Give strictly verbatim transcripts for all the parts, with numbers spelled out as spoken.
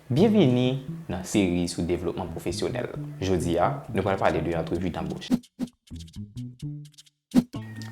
Byenvini nan seri sou devlopman pwofesyonèl. Jodi a, nou pral pale de antrevi danboch.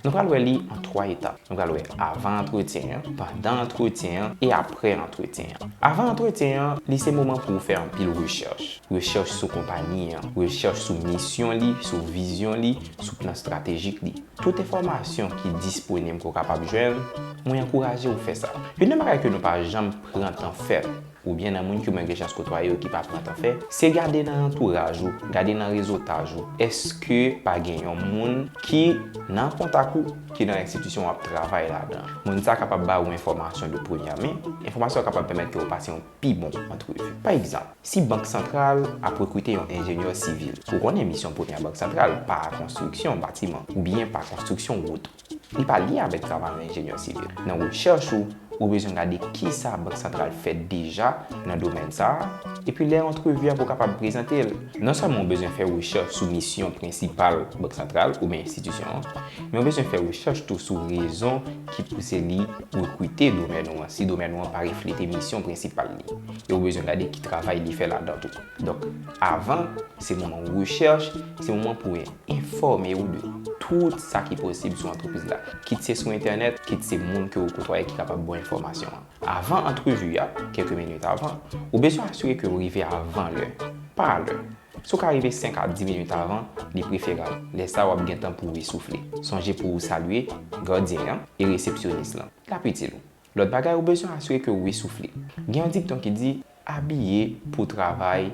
Nou pral wè li an twa etap. Nou pral wè avan antretyen an, pandan antretyen an e apre antretyen an. Avan antretyen an, li se moman pou w fè anpil rechèch. Rechèch sou konpayi an, rechèch sou misyon li, sou vizyon li, sou plan estratejik li. Tout enfòmasyon ki disponib ke w kapab jwenn, mwen ankouraje w fè sa. Youn nan bagay ke nou pa janm pran tan fè, oubyen nan moun ke mwen gen chans kotwaye yo ki pa pran tan fè, se gade nan antouraj ou, gade nan rezotaj ou, èske pa gen yon moun ki nan kontak ou, ki nan enstitisyon w ap travay ladan. Moun sa a kapab ba ou enfòmasyon de premyè men, enfòmasyon kapab pèmèt ke w pase yon pi bon antrevi. Pa egzanp, si Bank Santral ap rekrite yon enjenyè sivil, ou konnen misyon premyè Bank Santral pa konstriksyon batiman oubyen pa konstriksyon wout. Li pa lye avèk travay yon enjenyè sivil. Nan rechèch ou, ou bezwen gade kisa Bank Santral fè deja nan domèn sa a, epi lè antrevi a pou w kapab prezante l. Non sèlman ou bezwen fè rechèch sou misyon prensipal Bank Santral oubyen enstitisyon an, men ou bezwen fè rechèch tou sou rezon ki pouse li rekrite domèn ou an, si domèn ou an pa reflete misyon prensipal li. E ou bezwen gade ki travay li fè ladan tou. Donk, avan, se moman rechèch, se moman pou w enfòme w de tout sa ki posib sou antrepriz la, kit se sou entènèt, kit se moun ke w kotwaye ki kapab ba w enfòmasyon an. Avan antrevi a, kèk minit avan, ou bezwen asire ke w rive avan lè, pa alè. Si w ka rive senk a dis minit avan, li preferab. Lè sa a, w ap gen tan pou w resoufle. Sonje pou w salye gadyen an e resepsyonis lan. L ap itil ou. Lòt bagay, ou bezwen asire ke w resoufle. Gen yon dikton ki di, abiye pou travay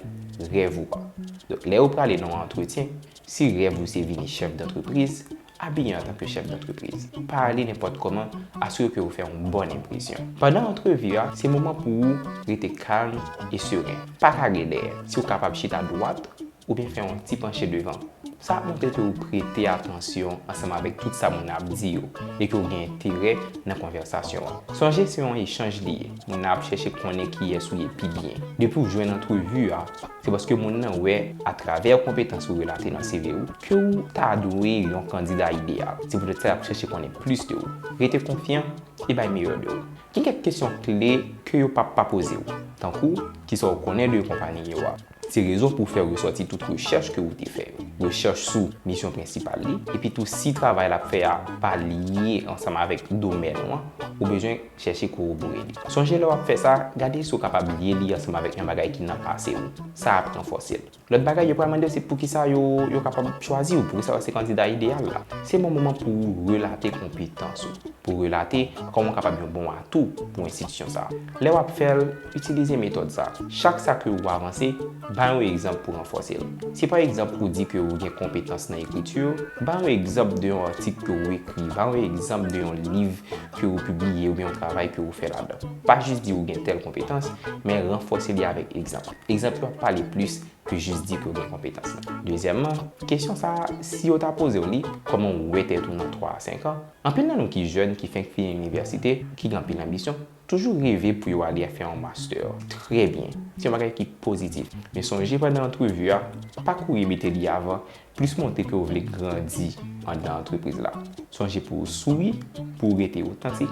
rèv ou a. Donk, lè ou prale nan yon antretyen, si rèv ou se vini chèf dantrepriz, abiye antanke chèf dantrepriz. Pa ale nenpòt kòman, asire ke w fè yon bòn enpresyon. Pandan antrevi a, se moman pou ou rete kalm e seren. Pa kage dèyè. Si w kapab chita dwat, oubyen fè yon ti panche devan. Sa ap montre ke ou prete atansyon ansanm avèk tout sa moun nan ap di yo e ke ou gen enterè nan konvèsasyon an. Sonje, se yon echanj li ye. Moun nan ap chèche konnen kiyès ou ye pi byen. Depi w jwenn antrevi a, se paske moun nan wè, atravè konpetans ou relate nan C V ou, ke ou ta dwe yon kandida ideyal. Se poutèt sa, y ap chèche konnen plis de ou. Rete konfyan e bay meyè de ou. Gen kèk kesyon kle ke yo p ap pa poze w, tankou, kisa w konnen de konpayi yo a? Se rezon pou w fè resòti tout rechèch ke ou te fè yo. Rechèch sou misyon prensipal li, epi tou si travay l ap fè a pa lye ansanm avèk domèn ou an, ou bezwen chèche kowobore li. Sonje lè w ap fè sa, gade si w kapab lye li ansanm avèk yon bagay ki nan pase w. Sa ap ranfòse l. Lòt bagay yo pral mande w se poukisa yo, yo kapab chwazi w, poukisa w se kandida ideyal la. Se bon moman pou w relate konpetans ou, pou w relate kòman w kapab yon bon atou pou enstitisyon sa a. Lè w ap fè l, itilize metòd sa a. Chak sa ke ou avanse, ba yon egzanp pou ranfòse l. Si pa egzanp ou di ke ou gen konpetans nan ekriti, ba yon egzanp de yon atik ke ou ekri, ba yon egzanp de yon liv ke ou pibliye oubyen yon travay ke ou fè ladan. Pa jis di ou gen tèl konpetans, men ranfòse li avèk egzanp. Egzanp yo ap pale plis ke jis di ke w gen konpetans lan. Dezyèmman, kesyon sa a, si yo ta poze w li, kòman w wè tèt ou nan twa a senk an? Anpil nan nou ki jèn, ki fenk fini inivèsite, ki gen anpil anbisyon, toujou reve pou yo ale fè yon mastè. Trè byen. Se yon bagay ki pozitif. Men sonje pandan antrevi a, pa kouri mete li avan, plis montre ke w vle grandi anndan antrepriz la. Sonje pou w souri, pou w rete otantik,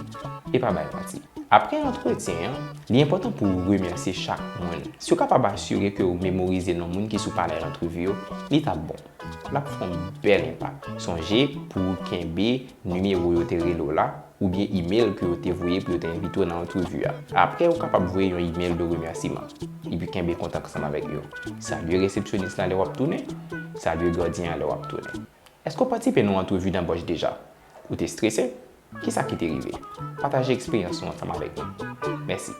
e pa bay manti. Apre antretyen an, li enpòtan pou w remèsye chak moun. Si w kapab asire ke w memorize non moun ki sou panèl antrevi yo, li t ap bon. L ap fè yon bèl enpak. Sonje pou w kenbe nimewo yo te rele w la, oubyen imèl ke yo te voye pou yo te envite w nan antrevi a. Apre, ou kapab voye yon imèl de remèsiman. Epi kenbe kontak ansanm avèk yo. Salye resepsyonis lan lè w ap tounen. Salye gadyen an lè w ap tounen. Èske w patisipe nan yon antrevi danbòch deja? Ou te strese? Kisa ki te rive? Pataje eksperyans ou ansanm avèk nou. Mèsi.